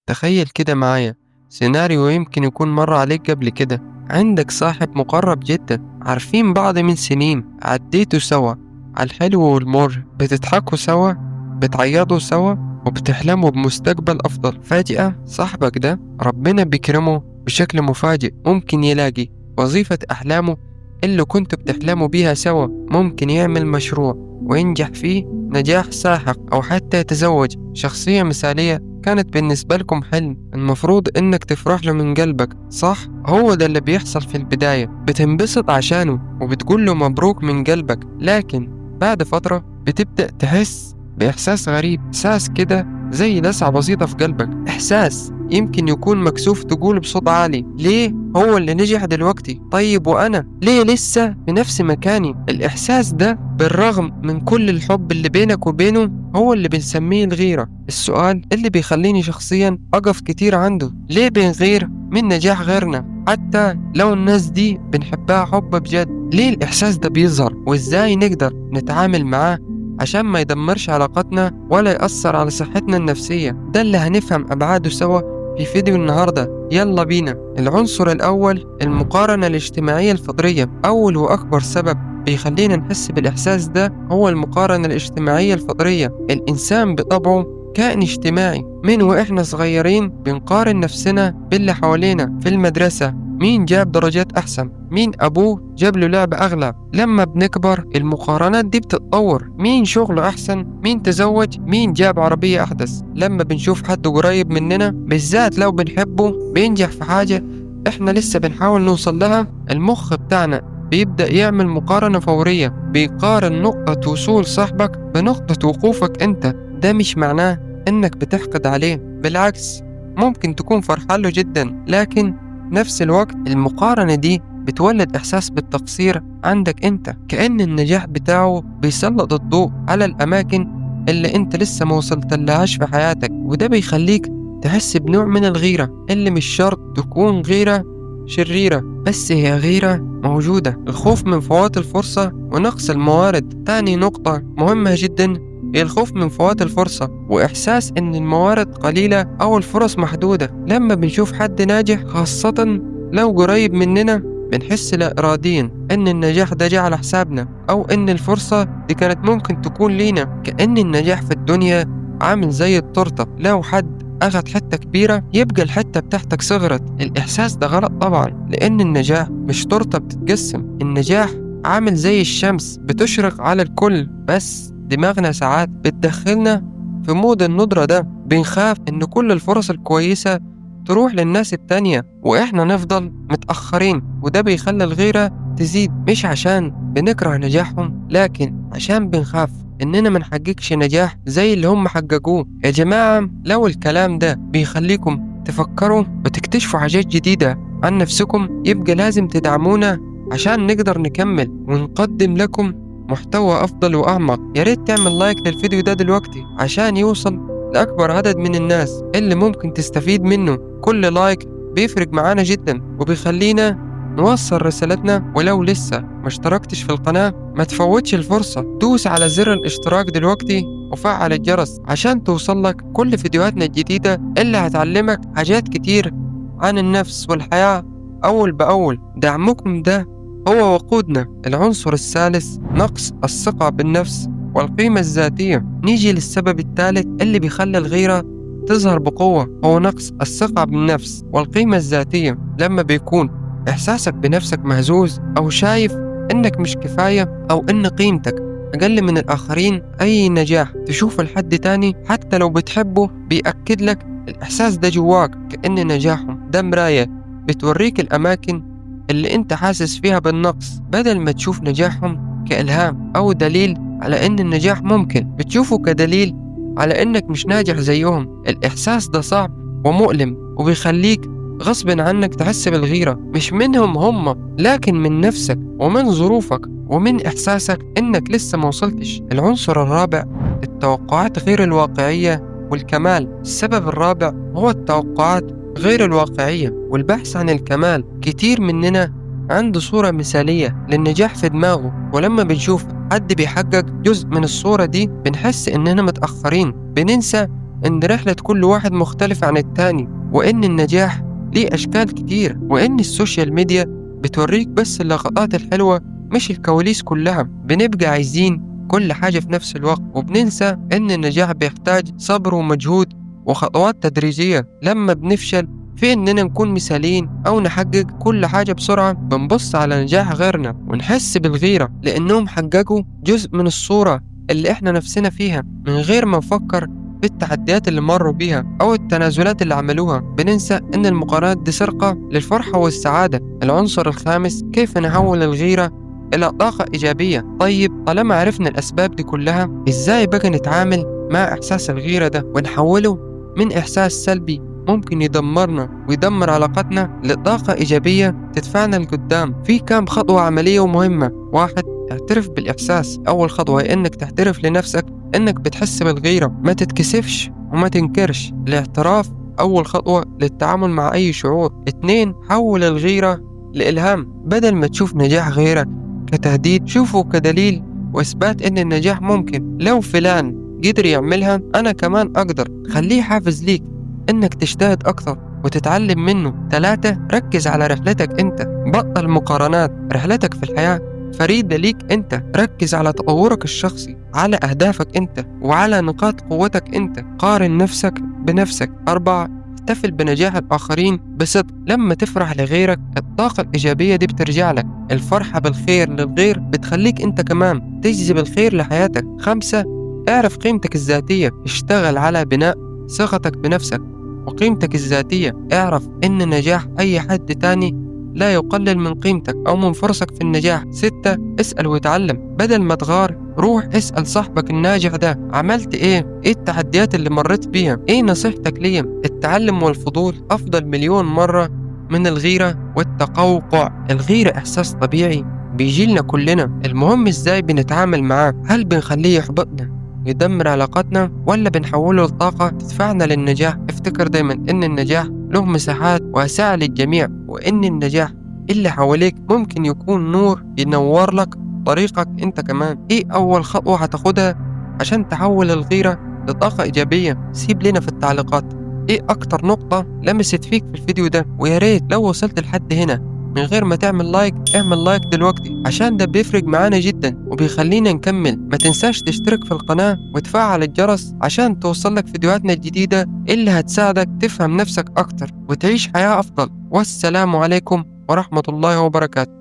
تخيل كده معايا سيناريو يمكن يكون مر عليك قبل كده. عندك صاحب مقرب جدا، عارفين بعض من سنين، عديتوا سوا على الحلو والمر، بتضحكوا سوا، بتعيطوا سوا، وبتحلموا بمستقبل أفضل. فجأة صاحبك ده ربنا بيكرمه بشكل مفاجئ، ممكن يلاقي وظيفة أحلامه اللي كنتوا بتحلموا بيها سوا، ممكن يعمل مشروع وينجح فيه نجاح ساحق، أو حتى يتزوج شخصية مثالية كانت بالنسبة لكم حلم المفروض إنك تفرح له من قلبك، صح؟ هو ده اللي بيحصل في البداية، بتنبسط عشانه وبتقول له مبروك من قلبك، لكن بعد فترة بتبدأ تحس بإحساس غريب، إحساس كده زي لسعة بسيطة في قلبك، إحساس يمكن يكون مكسوف تقول بصوت عالي، ليه هو اللي نجح دلوقتي؟ طيب وأنا ليه لسه في نفس مكاني؟ الإحساس ده بالرغم من كل الحب اللي بينك وبينه هو اللي بنسميه الغيرة. السؤال اللي بيخليني شخصيا أقف كتير عنده، ليه بنغير من نجاح غيرنا حتى لو الناس دي بنحبها حب بجد؟ ليه الإحساس ده بيظهر وإزاي نقدر نتعامل معاه عشان ما يدمرش علاقتنا ولا يأثر على صحتنا النفسية؟ ده اللي هنفهم أبعاده سوا في فيديو النهاردة، يلا بينا. العنصر الأول المقارنة الاجتماعية الفطرية. أول وأكبر سبب بيخلينا نحس بالإحساس ده هو المقارنة الاجتماعية الفطرية. الإنسان بطبعه كائن اجتماعي، من وإحنا صغيرين بنقارن نفسنا باللي حوالينا في المدرسة، مين جاب درجات أحسن، مين أبوه جاب له لعبة أغلى. لما بنكبر المقارنات دي بتتطور، مين شغله أحسن، مين تزوج، مين جاب عربية أحدث. لما بنشوف حد قريب مننا بالذات لو بنحبه بينجح في حاجة إحنا لسه بنحاول نوصل لها، المخ بتاعنا بيبدأ يعمل مقارنة فورية، بيقارن نقطة وصول صاحبك بنقطة وقوفك أنت. ده مش معناه إنك بتحقد عليه، بالعكس ممكن تكون فرحان له جدا، لكن نفس الوقت المقارنة دي بتولد إحساس بالتقصير عندك أنت، كأن النجاح بتاعه بيسلط الضوء على الأماكن اللي أنت لسه ما وصلت لهاش في حياتك، وده بيخليك تحس بنوع من الغيرة اللي مش شرط تكون غيرة شريرة، بس هي غيرة موجودة. الخوف من فوات الفرصة ونقص الموارد. تاني نقطة مهمة جدا هي الخوف من فوات الفرصة وإحساس إن الموارد قليلة أو الفرص محدودة. لما بنشوف حد ناجح خاصة لو قريب مننا بنحس لا إراديا إن النجاح ده جه على حسابنا، أو إن الفرصة دي كانت ممكن تكون لينا. كأن النجاح في الدنيا عامل زي التورتة، لو حد أخد حتة كبيرة يبقى الحتة بتاعتك صغرت. الإحساس ده غلط طبعا، لأن النجاح مش تورتة بتتقسم، النجاح عامل زي الشمس بتشرق على الكل، بس دماغنا ساعات بتدخلنا في مود الندرة ده، بنخاف إن كل الفرص الكويسة تروح للناس التانية وإحنا نفضل متأخرين، وده بيخلي الغيرة تزيد، مش عشان بنكره نجاحهم لكن عشان بنخاف إننا ما نحققش نجاح زي اللي هم حققوه. يا جماعة لو الكلام ده بيخليكم تفكروا وتكتشفوا حاجات جديدة عن نفسكم يبقى لازم تدعمونا عشان نقدر نكمل ونقدم لكم محتوى أفضل وأعمق. يا ريت تعمل لايك للفيديو ده دلوقتي عشان يوصل لأكبر عدد من الناس اللي ممكن تستفيد منه. كل لايك بيفرق معانا جدا وبيخلينا نوصل رسالتنا. ولو لسه ما اشتركتش في القناة ما تفوتش الفرصة، دوس على زر الاشتراك دلوقتي وفعل الجرس عشان توصلك كل فيديوهاتنا الجديدة اللي هتعلمك حاجات كتير عن النفس والحياة أول بأول. دعمكم ده هو وقودنا. العنصر الثالث نقص الثقة بالنفس والقيمة الذاتية. نيجي للسبب الثالث اللي بيخلي الغيرة تظهر بقوة، هو نقص الثقة بالنفس والقيمة الذاتية. لما بيكون إحساسك بنفسك مهزوز أو شايف إنك مش كفاية أو إن قيمتك أقل من الآخرين، أي نجاح تشوفه لحد تاني حتى لو بتحبه بيأكد لك الإحساس ده جواك، كأن نجاحهم ده مراية بتوريك الأماكن اللي أنت حاسس فيها بالنقص. بدل ما تشوف نجاحهم كإلهام أو دليل على إن النجاح ممكن، بتشوفه كدليل على إنك مش ناجح زيهم. الإحساس ده صعب ومؤلم وبيخليك غصب عنك تحس بالغيرة، مش منهم هم لكن من نفسك ومن ظروفك ومن إحساسك إنك لسه ما وصلتش. العنصر الرابع التوقعات غير الواقعية والكمال. السبب الرابع هو التوقعات غير الواقعية والبحث عن الكمال. كتير مننا عنده صورة مثالية للنجاح في دماغه، ولما بنشوف حد بيحقق جزء من الصورة دي بنحس إننا متأخرين، بننسى إن رحلة كل واحد مختلفة عن التاني، وإن النجاح ليه أشكال كتير، وإن ال social media بتوريك بس اللقطات الحلوة مش الكواليس كلها. بنبقى عايزين كل حاجة في نفس الوقت، وبننسى إن النجاح بيحتاج صبر ومجهود وخطوات تدريجية. لما بنفشل في إننا نكون مثاليين أو نحقق كل حاجة بسرعة، بنبص على نجاح غيرنا ونحس بالغيرة لأنهم حققوا جزء من الصورة اللي إحنا نفسنا فيها، من غير ما نفكر في التحديات اللي مروا بيها أو التنازلات اللي عملوها. بننسى إن المقارنات دي سرقة للفرحة والسعادة. العنصر الخامس، كيف نحول الغيرة إلى طاقة إيجابية. طيب طالما عرفنا الأسباب دي كلها، إزاي بقى نتعامل مع إحساس الغيرة ده ونحوله من إحساس سلبي ممكن يدمرنا ويدمر علاقتنا لطاقة إيجابية تدفعنا لقدام؟ في كام خطوة عملية ومهمة. 1، اعترف بالإحساس. أول خطوة هي إنك تعترف لنفسك إنك بتحس بالغيرة، ما تتكسفش وما تنكرش. الاعتراف أول خطوة للتعامل مع أي شعور. 2، حول الغيرة لإلهام. بدل ما تشوف نجاح غيرك كتهديد، شوفه كدليل وإثبات إن النجاح ممكن. لو فلان قدر يعملها أنا كمان أقدر. خليه حافز ليك إنك تجتهد أكثر وتتعلم منه. 3، ركز على رحلتك أنت، بطل مقارنات. رحلتك في الحياة فريدة ليك أنت. ركز على تطورك الشخصي، على أهدافك أنت، وعلى نقاط قوتك أنت. قارن نفسك بنفسك. 4، احتفل بنجاح الآخرين بصدق. لما تفرح لغيرك الطاقة الإيجابية دي بترجع لك. الفرحة بالخير للغير بتخليك أنت كمان تجذب الخير لحياتك. 5، اعرف قيمتك الذاتية. اشتغل على بناء ثقتك بنفسك وقيمتك الذاتية. اعرف إن نجاح أي حد تاني لا يقلل من قيمتك أو من فرصك في النجاح. 6، اسأل وتعلم. بدل ما تغار روح اسأل صاحبك الناجح ده، عملت إيه؟ إيه التحديات اللي مريت بيها؟ إيه نصيحتك ليا؟ التعلم والفضول أفضل مليون مرة من الغيرة والتقوقع. الغيرة إحساس طبيعي بيجيلنا كلنا، المهم إزاي بنتعامل معاه. هل بنخليه يحبطنا يدمر علاقاتنا، ولا بنحوله لطاقة تدفعنا للنجاح؟ افتكر دايما إن النجاح له مساحات واسعة للجميع، وإن النجاح اللي حواليك ممكن يكون نور ينور لك طريقك أنت كمان. إيه أول خطوة هتاخدها عشان تحول الغيرة لطاقة إيجابية؟ سيب لنا في التعليقات إيه أكتر نقطة لمست فيك في الفيديو ده، ويا ريت لو وصلت لحد هنا من غير ما تعمل like، اعمل like دلوقتي عشان ده بيفرق معانا جدا وبيخلينا نكمل. ما تنساش تشترك في القناة وتفعل الجرس عشان توصلك فيديوهاتنا الجديدة اللي هتساعدك تفهم نفسك أكتر وتعيش حياة أفضل. والسلام عليكم ورحمة الله وبركاته.